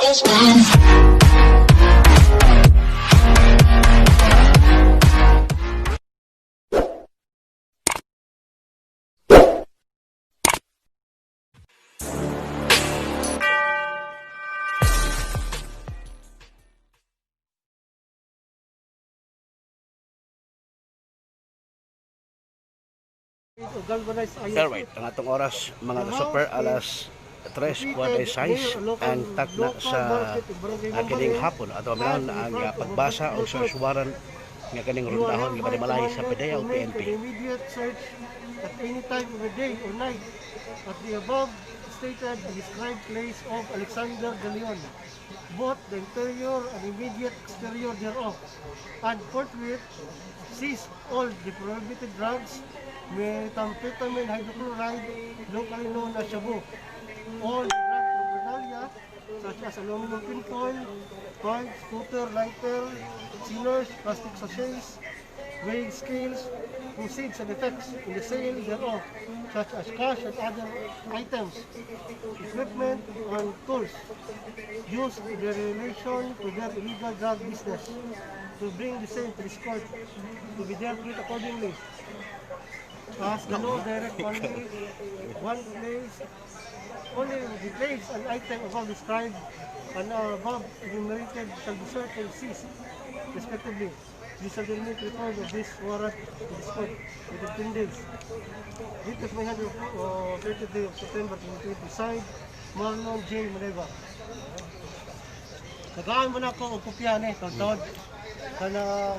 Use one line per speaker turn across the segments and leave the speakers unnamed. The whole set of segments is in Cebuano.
Galvanized iron
Alright, ang atong oras, mga ka-super, alas 3:46 ang takna sa kining hapon. Ato amilan ang pagbasa o search warrant nga kaning rundahon nga panimalay sa PDEA o PNP.
An immediate search at any time of the day or night at the above stated and described place of Alexander de Leon, both the interior and immediate exterior thereof, and forthwith seize all the prohibited drugs, methamphetamine hydrochloride, locally known as shabu, all the drug paraphernalia such as aluminum tinfoil, pipe, scooter, lighter, sealers, plastic sachets, weighing scales, proceeds and effects in the sale thereof, such as cash and other items, equipment and tools used in their relation to their illegal drug business, to bring the same to this court, to be dealt with accordingly. As the law direct only one place, only the place and item above described and above enumerated shall be searched and seized, respectively. You shall then make record of this warrant to this court within 10 days. Dito may 30 day of September 2020, signed Marlon J. Maneva. Tagaan mo na ako og kopya ni, tod. Kana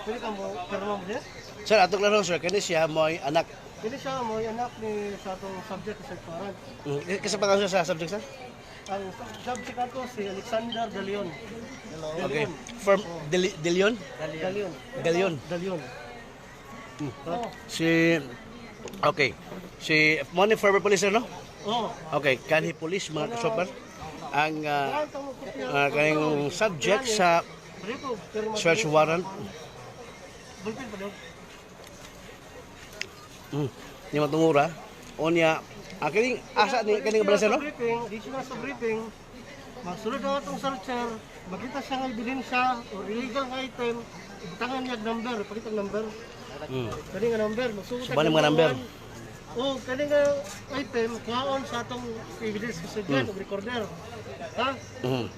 pwede ka mo, pero mo din?
Sir, atong klaro, sir, kani siya mo'y anak.
Kini siya mo anak ni sa atong subject sa warrant.
Kasi pa sa subject, sir?
Ang subject ato si Alexander De Leon. De
Okay.
Leon.
From De Leon?
De Leon.
De Leon.
De Leon. Oh.
Si Okay. Si mo ni former police, sir, no?
Oh.
Okay, kanhi police, mga ka-super, ang
Tagaan ka mo kopya.
Kaning subject sa
Rito, pero
search warrant
Bulpin pa daw.
Ni matungura unya ang kining asa ni kaning bala, sir, no?
Sa briefing, di siya sa briefing. Magsunod ang atong searcher, makita siya nga ebidensya or illegal nga item, ibutangan niya og number, pakita ang number. Kani nga number, magsugot
Suban ang mga number.
O kani nga item kuhaon sa atong evidence custodian og recorder. Ha?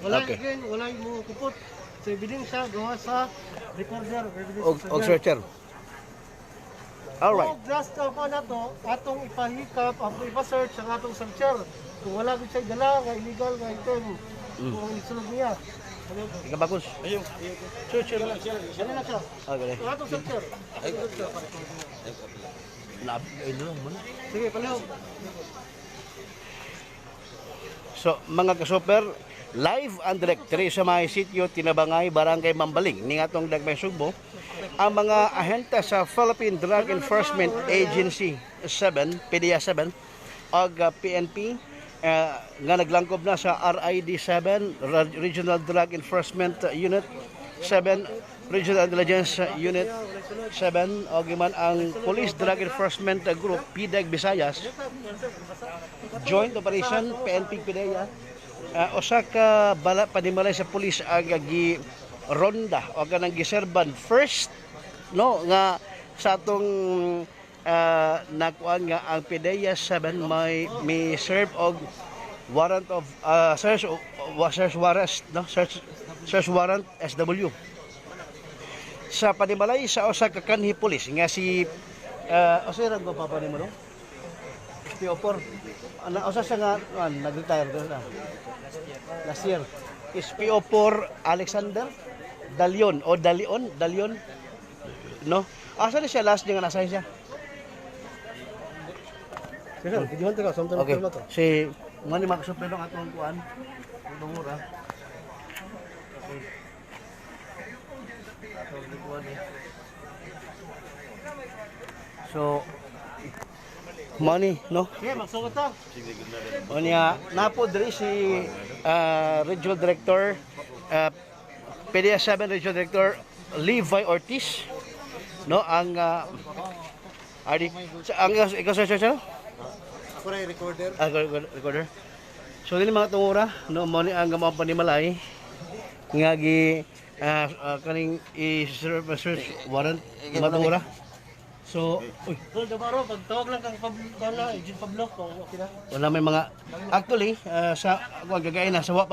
Wala again, wala mo kupot sa ebidensya gawa sa recorder og evidence
Og
custodian.
Searcher. All right.
Og last pa na to, atong ipahikap, atong ipa-search ang atong searcher. Kung wala gud siya dala nga illegal nga item, kung isulod niya. Ano?
Ikabagos.
Ayun.
Searcher.
Ano na siya?
Okay.
Ang atong searcher.
Lab ay lang man.
Sige, palihog.
So, mga ka-super, live and direct diri sa may sitio Tinabangay, Barangay Mambaling, ning atong Dagmay Sugbo, ang mga ahente sa Philippine Drug Enforcement Agency 7, PDEA 7, og PNP nga naglangkob na sa RID 7, Regional Drug Enforcement Unit 7, Regional Intelligence Unit 7, og iman ang Police Drug Enforcement Group, PDEG Visayas, joint operation PNP PDEA, usa ka bala panimalay sa pulis ang gi ronda o kanang giserban first, no, nga sa atong nakuan nga ang PDEA 7 may serve og warrant of search warrant, no, search warrant SW sa panimalay sa usa ka kanhi pulis nga si usa ra ko papa nimo, no, PO4 ana usa siya nga nag-retire na last year is PO4 Alexander Dalion o Dalion Dalion, no? Asa na siya last niya nga nasa siya?
Sige, sir, videohan ka, samtang
Okay.
pirma to.
Si mo ni makasupero ang atong kuan mura. Okay, atong gikuan eh. So money, no?
Sige, magsugot ta.
Unya, napo diri si Regional Director, PDEA 7 Regional Director Levi Ortiz, no? Ang RD ang ikaw, sir, sir, sir?
Ako rin recorder.
Ah, recorder. So dili, mga tungura, no, mo ni ang mga panimalay nga gi kaning i-serve search warrant, mga tungura. So, uy,
Tol, Damaro, pagtawag lang kang Pablo, kala, Agent Pablo, kung okay na.
Wala may mga actually sa kuan gagay na sa wa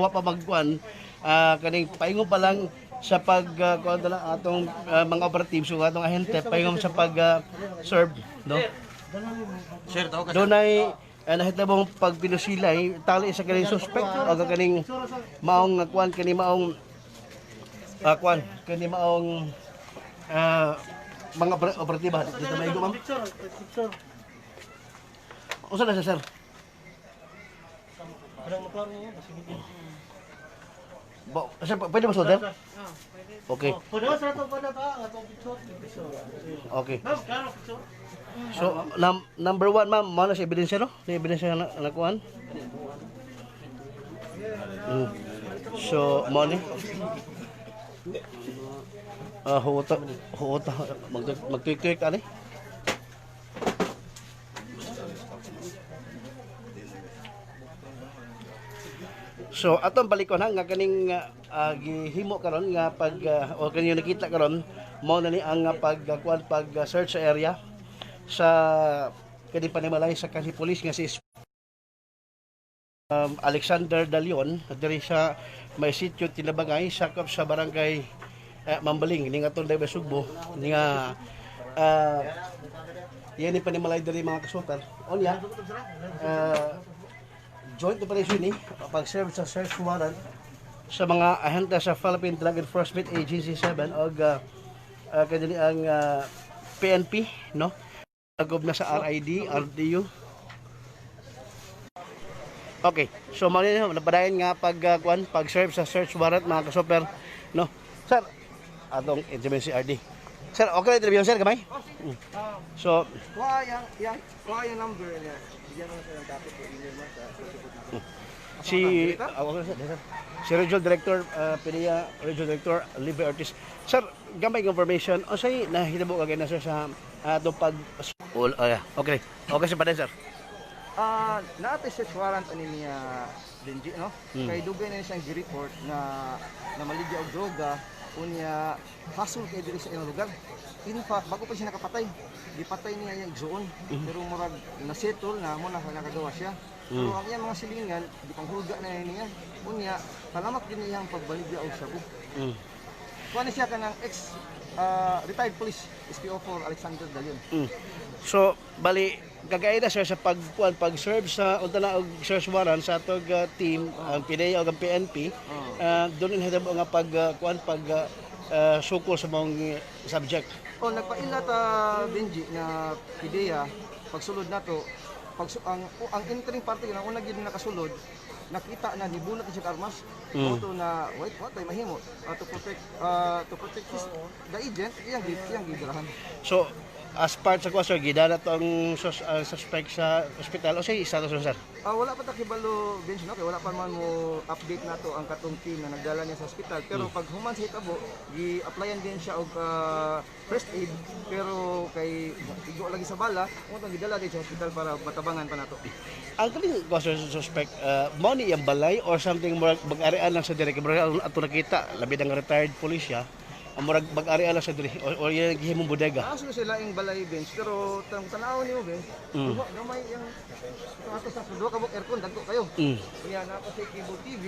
pa magkuan, kaning paingon pa lang sa pag kuan na atong mga operatives ug atong ahente, paingon sa pag serve, no.
Sir, tawag ka.
Dunay nahitabong pagpinusilay tali sa kaning suspect o kaning maong kuan, kani maong kuan, kani maong mga operatiba dito maigo, ma'am.
Picture, picture.
Unsa na siya, sir?
Parang maklaro mo, kasi hindi.
Ba, sir, pwede ba solder? Okay.
Oh, pwede sa ato pa na ta, atong picture, picture.
Okay.
Ma'am, klaro picture.
So, number one, ma'am, mao na sa ebidensya, no? Sa ebidensya na nakuan. So, mao ni. Ah, huota, huota, magtuik-tuik ani. So atong balikon ha nga kaning gihimo karon nga pag o kaning nakita karon, mao na ni ang pag kuan, pag search sa area sa kani panimalay sa kanhi police nga si Alexander Dalion diri sa may sitio Tinabangay, sakop sa barangay Mambaling ning atong Dayba Sugbo ni nga yan ni panimalay diri, mga kasuper. Unya joint operation ni pag-serve sa search warrant sa mga ahente sa Philippine Drug Enforcement Agency 7 og kadali ang PNP, no, agob na sa RID, RDU. Okay, so mao ni napadayon nga pag kuan, pag-serve sa search warrant, mga kasuper, no. Sir, atong interview si RD. Sir, okay na interview, sir, gamay. So,
Kuha yung number niya. Bigyan mo na siya ng copy ko, email mo sa
Si okay, sir, sir. Si Regional Director PDEA Regional Director Libre Ortiz. Sir, gamay nga information unsay nahitabo kagay na, sir, sa atong pag Ul, oh, yeah. Okay. Okay sa paden, sir.
Naa tay search warrant ani niya, Benji, no? Kay dugay na siyang gi-report na namaligya og droga, unya hasol kay diri sa ilang lugar. In fact, bago pa siya nakapatay, gipatay niya yung igsuon. Pero murag nasettle na mo na nakagawa siya. Pero ang iyang mga silingan, gipanghulga na niya. Unya, talamak din iyang pagbaligya og shabu. Kuha ni siya kanang ex retired police SPO4 Alexander Dalion.
So, bali kagaya na, sir, sa pagkuan, pag-serve sa unta na og search warrant sa atong team, ang PDEA ug ang PNP, doon nahitabo nga pag kuan, pag sukol sa mga subject.
Oh, nagpaila ta, Benji, nga PDEA pagsulod nato, pag ang entering party ang una gid nakasulod, nakita na nibunot ni siya armas. Mm. na wait, what ay mahimo to protect his the agent, iyang gidarahan.
So, as part sa kuan, sir, gidala to ang suspect sa ospital o sa status, sir?
Ah, wala pa ta kibalo, Benji, no, kay wala pa man mo update nato ang katong team na nagdala niya sa ospital, pero pag human sa hitabo, gi-applyan din siya og first aid, pero kay igo lagi sa bala mo tong gidala din sa ospital para matabangan pa nato.
Ang kaning kuan, sir, suspect, mao ni iyang balay or something, murag mag-arian lang sa diri, kay murag ato nakita labi ng retired police siya, ang murag mag-arian lang sa diri or iyang gihimong bodega?
Aso na sila yung balay, Bench, pero tanaw nimo, Bench, duha gamay yung ato sa duha ka buok aircon, dagko kayo. Kaya na pa sa cable TV,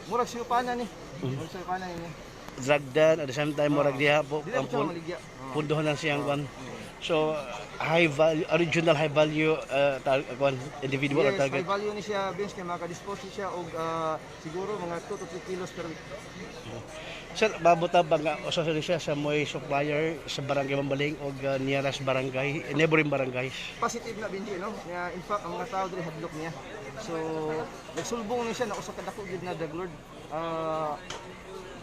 murag siyupana ni. Murag siyupana ni.
Drug den at the same time murag diha po
Dili
ang
siya maligya. Oh.
pundohan lang siyang kwan. So high value, original high value kwan, individual or
Yes,
target.
high value ni siya, Bench, kay maka-dispose siya og siguro mga 2 to 3 kilos per week.
Sir, mabuta ba nga usa sa siya sa moy supplier sa barangay Mambaling o nearest barangay, neighboring barangays?
Positive na, Benji, no? Nga in fact ang mga tao diri hadlok niya. So nagsulbong ni siya na usa ka dako gyud na drug lord.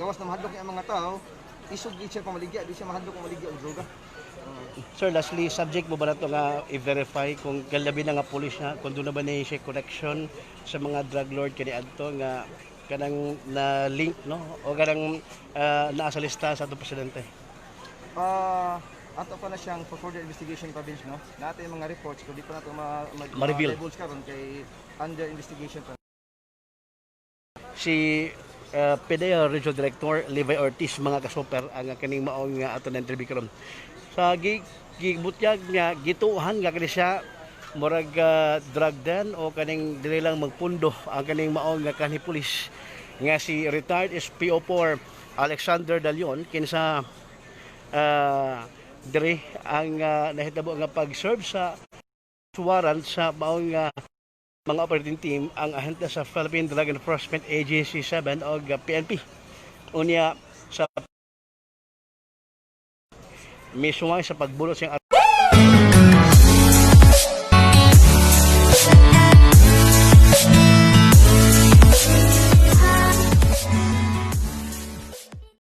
Gawas na mahadlok niya ang mga tao, isog gid siya pamaligya, di siya mahadlok pamaligya og droga.
Sir, lastly, subject mo ba na ito nga i-verify kung kalabi na nga pulis na, kung doon na ba na siya connection sa mga drug lord kani adto nga kanang na link, no, o kanang naa sa lista sa atong presidente?
Ato pa na siyang for further investigation pa, Bench, no? Natin yung mga reports, kung di pa nato
Ma-reveal.
ma-divulge karon kay under investigation pa.
Si PDEA Regional Director Levi Ortiz, mga kasuper, ang kaning maong nga ato na interview karon. Sa gibutyag nga gituohan nga kini siya murag drug den o kaning dili lang magpundo ang kaning maong nga kanhi pulis nga si retired SPO4 Alexander Dalion, kinsa diri ang nahitabo nga pag-serve sa warrant sa maong mga operating team, ang ahente sa Philippine Drug Enforcement Agency 7 o PNP. Unya sa misuway sa pagbulot siyang